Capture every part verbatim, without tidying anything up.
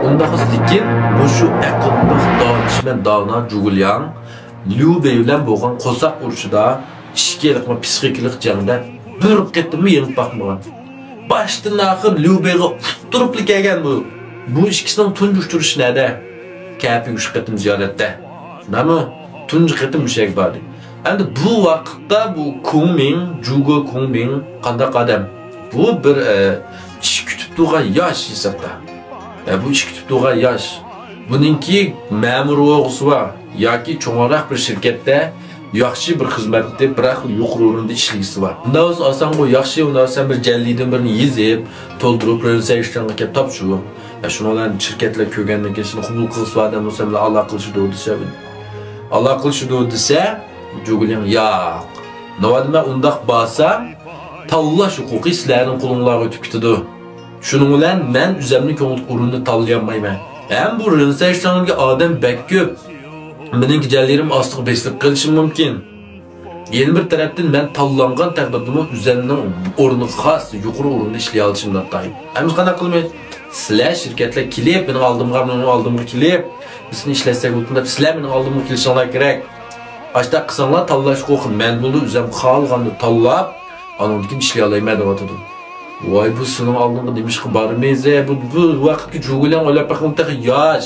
ئۇنداق ئەمەس، لېكىن مۇشۇ ئەقىللىق، دانىشمەن، دانا جۇگۇلياڭ ليۇ بېي بىلەن بولغان قورساق ئۇرۇشىدا، ئىچكى ھېلىقى پىسخىكىلىق جەڭدە بىر قېتىممۇ يېڭىپ باقمىغان. باشتىن ئاخىر ليۇ بېيغا ئۇتتۇرۇپلا كەلگەن بۇ. بۇ ئىككىسىنىڭ تۇنجى ئۇچرىشىشى نەدە؟ كەپىگە ئۈچ قېتىم زىيارەتتە. شۇنداقمۇ؟ تۇنجى قېتىم مۇشۇ يەرگە باردى. ئەمدى بۇ ۋاقىتتا بۇ كۇڭمىڭ، جۇگو كۇڭمىڭ قانداق ئادەم؟ بۇ بىر، ئە، ئىش كۈتۈپ تۇرغان ياش ھېسابتا. ئە، بۇ ئىش كۈتۈپ تۇرغان ياش. بۇنىڭكى مەمۇر بولغۇسى بار ياكى چوڭراق بىر شىركەتتە ياخشى بىر خىزمەتتە، بىراق يۇقىرى ئورۇندا ئىشلىگۈسى بار. ئۇنداق بولسا ئاسانغۇ، ياخشى، ئۇنداق سەن بىر جەللىدىن بىرنى يېزىپ، تولدۇرۇپ، رېنسەيشتانغا كەپ تاپشۇر. ئە، شۇنىڭ بىلەن شىركەتلەر كۆرگەندىن كېيىن سېنى قوبۇل قىلغۇسى بار ئادەم بولسا، مەن بىلەن ئالاقىلىشىدۇ دېسە، ئالاقىلىشىدۇ دېسە، جۇگۇلياڭ، ياق. ناۋادا مەن ئۇنداق بارسام، تاللاش ھوقۇقى سىلەرنىڭ قولۇڭلارغا ئۆتۈپ كېتىدۇ. شۇنىڭ بىلەن مەن ئۆزەمنىڭ كۆڭۈل ئورنىنى تاللىيالمايمەن. ھەم بۇ رېنسەيشتاندىكى ئادەم بەك كۆپ. مېنىڭكى جەللىرىم ئاستىغا بېسىلىپ قېلىشى مۇمكىن. يەنە بىر تەرەپتىن، مەن تاللانغان تەقدىردىمۇ ئۆزەمنىڭ ئورنىغا خاس، يۇقىرى ئورۇندا ئىشلىيالىشىم ناتايىن. ئەمىسە قانداق قىلىمىز؟ سىلەر شىركەتلەر كېلىپ، مېنىڭ ئالدىمغا، مېنىڭ ئالدىمغا كېلىپ، بىز سېنى ئىشلەتسەك بولىدۇ دەپ، سىلەر مېنىڭ ئالدىمغا كېلىشىڭلار كېرەك. ئاشتاق قىلساڭلار، تاللاش ھوقۇقى مەن بولىدۇ، ئۆزەم خالىغاننى تاللاپ، ئانىڭدىن كېيىن ئىشلىيالايمەن دەۋاتىدۇ. ۋاي، بۇ سېنىڭ ئالدىڭغا نېمىشقا بارىمىز؟ بۇ، بۇ ۋاقىتقا جۇگۇلياڭ ئويلاپ بېقىڭ، تېخى ياش،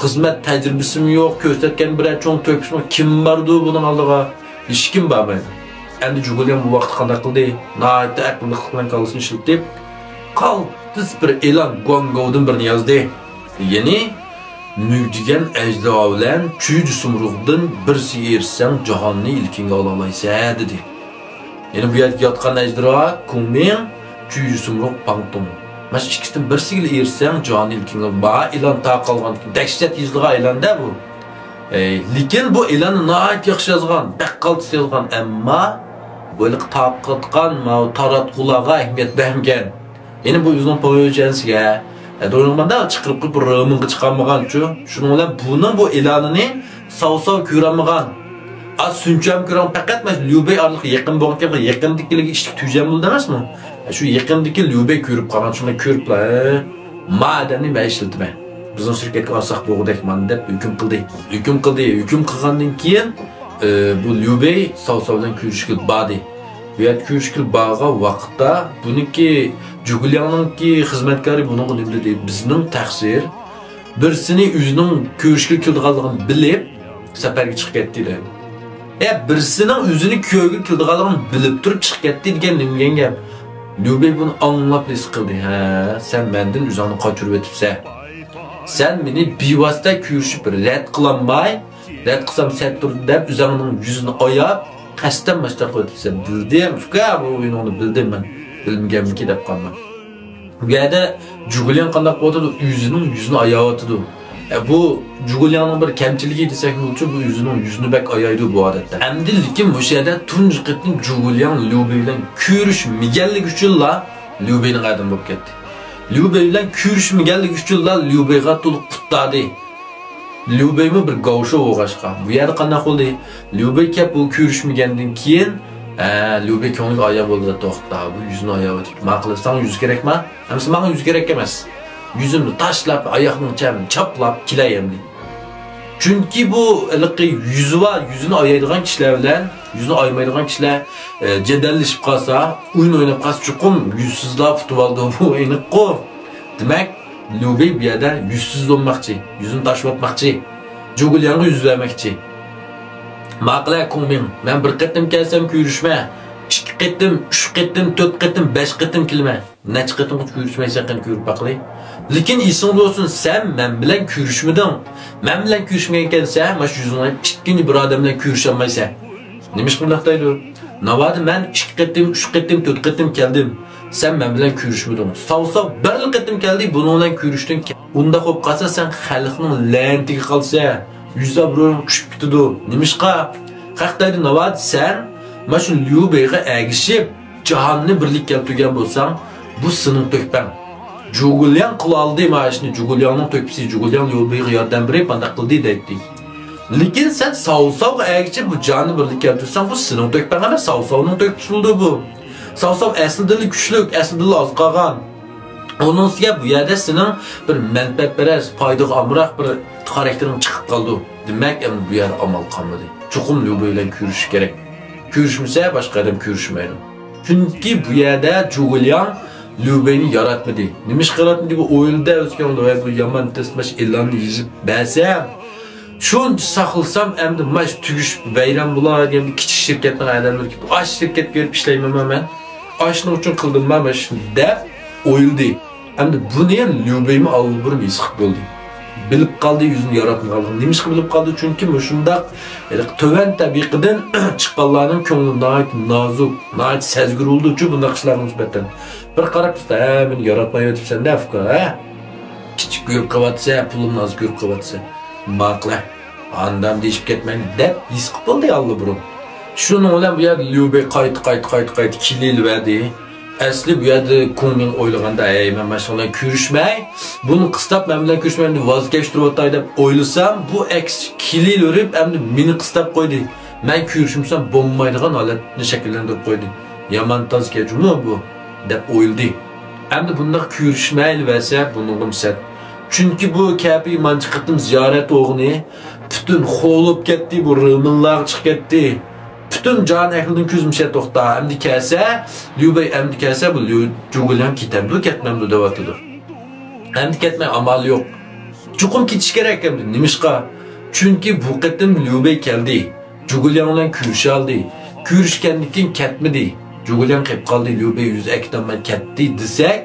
خىزمەت تەجرىبىسىمۇ يوق، كۆرسەتكەن بىرەر چوڭ تۆھپىسىمۇ، كىم بارىدۇ بۇنىڭ ئالدىغا؟ ھېچكىم بارمايدۇ. ئەمدى جۇگۇلياڭ بۇ ۋاقىتتا قانداق قىلدى؟ ناھايىتى ئەقىللىقلىق بىلەن كاللىسىنى ئىشلىتىپ، قالتىس بىر ئېلان گۇاڭگوۋدىن بىرنى يازدى. يەنى، مۈگدىگەن ئەجدىھا بىلەن چۈجە سۇمرۇغدىن بىرسىگە ئېرىشسەڭ، جاھاننى ئىلكىڭگە ئالالايسەن، دېدى. يەنى بۇ يەردە ياتقان ئەجدىھا، كۇڭمىڭ، چۈجە سۇمرۇغ، پاڭتۇڭ. مانا شۇ ئىككىسىدىن بىرسىگىلا ئېرىشسەڭ، جاھاننى ئىلكىڭگە، بار ئېلان تارقالغان، دەھشەت يېزىلغان ئېلان-دە بۇ. ئەي، لېكىن بۇ ئېلاننى ناھايىتى ياخشى يازغان، بەك قالتىس يازغان، ئەمما بۇ ھېلىقى تارقاتقان ماۋۇ تاراتقۇلارغا ئەھمىيەت بەرمىگەن. يەنى بۇ ئۆزىنىڭ پويىچەنسىگە، ئە، دويۇنغاندا چىقىرىپ قويۇپ، رېمونغا چىقارمىغانچۇ. شۇنىڭ بىلەن بۇنىڭ بۇ ئېلانىنى ساۋ-ساۋ كۆرەلمىغان. ئاز سۈنچەم كۆرۈڭ، پەقەت مانا ليۇ بېي ئارىلىق يېقىن بولغان، يېقىندىكىلىرى ئىشتىك تۈجەم بولدى ئەمەسمۇ؟ شۇ يېقىندىكى ليۇ بېي كۆرۈپ قالغان، شۇنى كۆرۈپلا، ھە، ما ئادەمنى مەن ئىشلىتىمەن. بىزنىڭ شىركەتكە ئالساق بولغۇدەك مانا دەپ ھۆكۈم قىلدى. ھۆكۈم قىلدى. ھۆكۈم قىلغاندىن كېيىن، ئى، بۇ ليۇ بېي ساۋ-ساۋ بىلەن كۆرۈشكىلى باردى. بۇ يەردە كۆرۈشكىلى بارغان ۋاقىتتا بۇنىڭكى، جۇگۇلياڭنىڭكى خىزمەتكارى بۇنىڭغا نېمە دېدى؟ بىزنىڭ تەقسىر. بىرسىنى ئۆزىنىڭ كۆرۈشكىلى كېلىدىغانلىقىنى بىلىپ، سەپەرگە چىقىپ كەتتى دەيدۇ. يا بىرسىنىڭ ئۆزىنى كۆرگىلى كېلىدىغانلىقىنى بىلىپ تۇرۇپ چىقىپ كەتتى دېگەن نېمە دېگەن گەپ؟ ليۇ بېي بۇنى ئاڭلاپ ھېس قىلدى. ھە، سەن مەندىن ئۆزۈڭنى قاچۇرۇۋېتىپسەن. سەن مېنى بىۋاسىتە كۆرۈشۈپ رەت قىلالماي، رەت قىلسام سەت تۇردى دەپ ئۆزۈڭنىڭ يۈزىنى ئاياپ، قەستەن ماشتاق قىلىۋېتىپسەن. بىلدىم، ئۇكا، بۇ ئويۇنۇڭنى بىلدىم مەن. بىلمىگەنمىكى دەپ قالدىم. بۇ يەردە جۇگۇلياڭ قانداق بولۇۋاتىدۇ؟ ئۆزىنىڭ يۈزىنى ئاياۋاتىدۇ. ئە، بۇ جۇگۇلياڭنىڭ بىر كەمچىلىكى دېسەكمۇ بولىدۇ، بۇ ئۆزىنىڭ يۈزىنى بەك ئايايدۇ بۇ ئادەتتە. ئەمدى لېكىن مۇشۇ يەردە تۇنجى قېتىم جۇگۇلياڭ ليۇ بېي بىلەن كۆرۈشمىگەنلىكى ئۈچۈنلا ليۇ بېينىڭ ئادىمى بولۇپ كەتتى. ليۇ بېي بىلەن كۆرۈشمىگەنلىكى ئۈچۈنلا ليۇ بېيغا تولۇق قۇتتاردى. ليۇ بېيمۇ بىر گاۋشو بولغاچقا، بۇ يەردە قانداق بولدى؟ ليۇ بېي كەپ بۇ كۆرۈشمىگەندىن كېيىن، ھە، ليۇ بېي كۆڭلىگە ئايان بولدى، توختا، بۇ يۈزىنى ئاياۋېتىپتۇ. ماڭا قىلىپ، ساڭا يۈز كېرەكما؟ ئەمىسە ماڭا يۈز كېرەك ئەمەس. يۈزۈمنى تاشلاپ، ئاياغنىڭ چەمىنى چاپلاپ كېلەي ئەمدى. چۈنكى بۇ ھېلىقى يۈزى بار، يۈزىنى ئايايدىغان كىشىلەر بىلەن يۈزىنى ئايىمايدىغان كىشىلەر، ئە، جېدەللىشىپ قالسا، ئويۇن ئويناپ قالسا، چوقۇم يۈزسىزلا ئۇتۇۋالىدۇ، بۇ ئېنىققۇ. دېمەك، ليۇ بېي بۇ يەردە يۈزسىز بولماقچى، يۈزىنى تاشلىۋاتماقچى، جۇگۇلياڭغا يۈز بەرمەكچى. ماقۇل-ە، كۇڭمىڭ، مەن بىر قېتىم كەلسەم كۆرۈشمە، ئىككى قېتىم، ئۈچ قېتىم، تۆت قېتىم، بەش قېتىم كېلىمەن. نەچچە قېتىمغىچە كۆرۈشمەيسەن، قېنى كۆرۈپ باقىلى. لېكىن ئېسىڭدە بولسۇن، سەن مەن بىلەن كۆرۈشمىدىڭ. مەن بىلەن كۆرۈشمىگەن ئىكەنسەن، مانا شۇ يۈزۈڭ بىلەن ئىككىنچى بىر ئادەم بىلەن كۆرۈشەلمەيسەن. نېمىشقا بۇنداق دەيدۇ؟ ناۋادا مەن ئىككى قېتىم، ئۈچ قېتىم، تۆت قېتىم كەلدىم. سەن مەن بىلەن كۆرۈشمىدىڭ. ساۋ-ساۋ بىرلا قېتىم كەلدى، بۇنىڭ بىلەن كۆرۈشتۈڭ. ئۇنداق بولۇپ قالسا، سەن خەلقنىڭ لەنىتىگە قالىسەن. يۈز ئابرۇيۇڭ چۈشۈپ كېتىدۇ. نېمىشقا؟ خەق دەيدۇ، ناۋادا سەن مانا شۇ ليۇ بېيغا ئەگىشىپ، جاھاننى بىرلىككە كەلتۈرگەن بولساڭ، بۇ سېنىڭ تۆھپەڭ. جۇگۇلياڭ قىلالىدى مانا ئىشنى، جۇگۇلياڭنىڭ تۆھپىسى، جۇگۇلياڭ ليۇ بېيغا ياردەم بېرىپ، مانداق قىلدى دەيتتى. لېكىن سەن ساۋ-ساۋغا ئەگىشىپ، بۇ جاھاننى بىرلىككە كەلتۈرسەڭ، بۇ سېنىڭ تۆھپەڭ ئەمەس، ساۋ-ساۋنىڭ تۆھپىسى بولىدۇ بۇ. ساۋ-ساۋ ئەسلىدىنلا كۈچلۈك، ئەسلىدىنلا ئاز قالغان. ئۇنىڭ ئۈستىگە بۇ يەردە سېنىڭ بىر مەنپەئەتپەرەس، پايدىغا ئامراق بىر خاراكتېرىڭ چىقىپ قالىدۇ. دېمەك، ئەمدى بۇ يەردە ئامال قالمىدى. چوقۇم ليۇ بېي بىلەن كۆرۈشۈش كېرەك. كۆرۈشمىسە، باشقا ئادەم كۆرۈشمەيدۇ. چۈنكى بۇ يەردە جۇگۇلياڭ ليۇ بېينى ياراتمىدى. نېمىشقا ياراتمىدى؟ بۇ ئويلىدى ئۆزى كۆڭلىدە، ۋاي، بۇ يامان تىرىشماش ئېلاننى يېزىپ بەرسەم، شۇنچە ساقلىسام، ئەمدى ماش تۈگىشىپ ۋەيران بولار دېگەن بىر كىچىك شىركەتنىڭ ئادەملىرى كېلىپ، ئاش شىركەتكە بېرىپ ئىشلەيمەنما مەن؟ ئاشنىڭ ئۈچۈن قىلدىمما مانا شۇنى دەپ ئويلىدى. ئەمدى بۇنى ليۇ بېيمۇ ئاللىبۇرۇن ھېس قىلىپ بولدى. بىلىپ قالدى ئۆزىنى ياراتمىغانلىقىنى. نېمىشقا بىلىپ قالدى؟ چۈنكى مۇشۇنداق تۆۋەن تەبىقىدىن چىققانلارنىڭ كۆڭلى ناھايىتى نازۇك، ناھايىتى سەزگۈر بولىدۇچۇ بۇنداق ئىشلارغا نىسبەتەن. بىر قاراپ تۇرسا، ھە، مېنى ياراتمايۋېتىپسەن-دە، ئۇكا، ھە؟ كىچىك كۆرۈپ قېلىۋاتىسەن، پۇلۇمنى ئاز كۆرۈپ قېلىۋاتىسەن. ماقۇل، ئاندام دېيىشىپ كەتمەيمەن دەپ ھېس قىلىپ بولدى ئاللىبۇرۇن. شۇنىڭ بىلەن بۇ يەردە ليۇ بېي قايتا، قايتا، قايتا، قايتا كېلىۋەردى. ئەسلى بۇ يەردە كۇڭ مىڭ ئويلىغاندا، ھەي، مەن مانا شۇ بىلەن كۆرۈشمەي، بۇنى قىستاپ مەن بىلەن كۆرۈشمەي، ئەمدى ۋاز كەچتۈرۈۋاتاي دەپ ئويلىسام، بۇ ئەكسىچە كېلىۋېرىپ، ئەمدى مېنى قىستاپ قويدى. مەن كۆرۈشمىسەم بولمايدىغان ھالەتنى شەكىللەندۈرۈپ قويدى. يامان تازكەن جۇمۇ بۇ، دەپ ئويلىدى. ئەمدى بۇنداق كۆرۈشمەيلىۋەرسە بۇنىڭغىمۇ سەت. چۈنكى بۇ كەپى مانچە قېتىم زىيارەت ئوغنى پۈتۈن خولۇپ كەتتى، بۇ رېمونلارغا چىقىپ كەتتى. پۈتۈن جان ئەھلىدىن كۆزى مۇشۇ توختا. ئەمدى كەلسە، ليۇ بېي ئەمدى كەلسە، بۇ ليۇ جۇگۇلياڭ كېتەمدۇ، كەتمەمدۇ دەۋاتىدۇ. ئەمدى كەتمەي ئامال يوق. چوقۇم كېتىش كېرەك ئەمدى. نېمىشقا؟ چۈنكى بۇ قېتىم ليۇ بېي كەلدى. جۇگۇلياڭ بىلەن كۆرۈشەلدى. كۆرۈشكەندىن كېيىن كەتمىدى. جۇگۇلياڭ قېلىپ قالدى، ليۇ بېي ئۆزى ئەكېتەلمەي كەتتى دېسەك،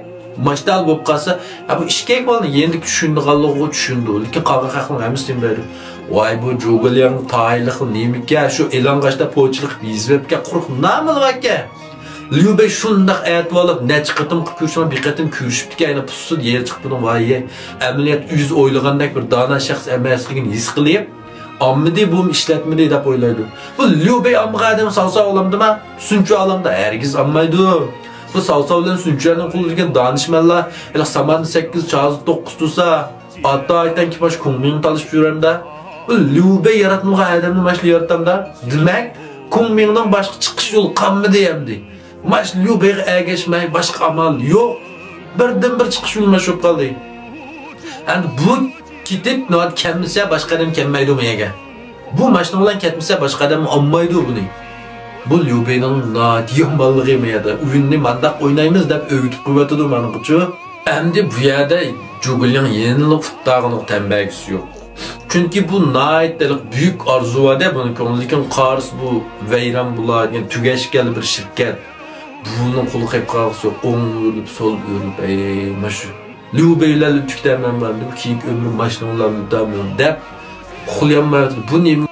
ماشتال بولۇپ قالسا، ھە، بۇ ئىش كېرەك بولدى، يېنىدىكى چۈشىنىدىغانلىقىغا چۈشىنىدۇ. لېكىن قالغان خەقنىڭ ھەممىسى نېمە دەيدۇ؟ ۋاي، بۇ جۇگۇلياڭ تايىنلىقى نېمىكەن؟ شۇ ئېلانغاچتا پوچىلىق يېزىۋەپكەن، قۇرۇق نامىلىۋەتكەن. ليۇ بېي شۇنداق ئەتىۋالىپ، نەچچە قېتىم قىلىپ كۆرسىمۇ، بىر قېتىم كۆرۈشۈپتىكەن، يەنە پۇسسىدە يېرى چىقىپ، بۇنىڭ ۋايى، ئەمەلىيەتتە ئۆزى ئويلىغاندەك بىر دانا شەخس ئەمەسلىكىنى ھېس قىلىپ، ئاممىدى بۇمۇ ئىشلەتمىدى دەپ ئويلايدۇ. بۇ ليۇ بېي ئاممىغا ئادەم ساۋ-ساۋ ئالامدىما؟ سۈنچۈ ئالامدا؟ ھەرگىز ئالمايدۇ. بۇ ساۋ-ساۋ بىلەن سۈنچۈەننىڭ قولىدىكى دانىشمەنلار، ھېلىقى ساماندا سەككىز، چازىدا توققۇز تۇرسا، ئاتا ئايتان كىپاش كۇڭ مىڭ تالىشىپ يۈرەمدە. بۇ ليۇ بېي ياراتمىغان ئادەمنى ماشۇ يارىتامدا. دېمەك، كۇڭ مىڭنىڭ باشقا چىقىش يولى قالمىدى ئەمدى. ماش ليۇ بېيغا ئەگەشمەي، باشقا ئامال يوق. بىردىنبىر چىقىش يولى ماش بولۇپ قالدى. ئەمدى بۇ كېتىپ، ناۋادا كەلمىسە، باشقا ئادەم كەلمەيدۇ بۇ يەرگە. بۇ ماشىنا بىلەن كەتمىسە، باشقا ئادەم ئالمايدۇ بۇنى. بۇ ليۇ بېينىڭ ناھايىتى يامانلىقى بۇ يەردە. ئويۇننى مانداق ئوينايمىز دەپ ئۆگىتىپ قويۇۋاتىدۇ ماڭىچۇ. ئەمدى بۇ يەردە جۇگۇلياڭ يەنىلا ئۇتتاغىنىغا تەن بەرگۈسى يوق. چۈنكى بۇ ناھايىتى بۈيۈك ئارزۇ بار-دە، بۇنىڭ كۆڭلىدىكى قارىسا بۇ ۋەيران بولىدىكەن، تۈگەشكەن بىر شىركەت. بۇنىڭ قولىغا قېلىپ قالغۇسى يوق. ئوڭ ئۆرۈلۈپ، سول ئۆرۈلۈپ، ئەي، مانا شۇ ليۇ بېي بىلەن ئۆتۈپ كېتەرمەن، بۇ كېيىنكى ئۆمرۈم ماشىنا بىلەن ئۆتەرمەن دەپ ئۇخلىيالمايۋاتىدۇ. بۇ نېمە؟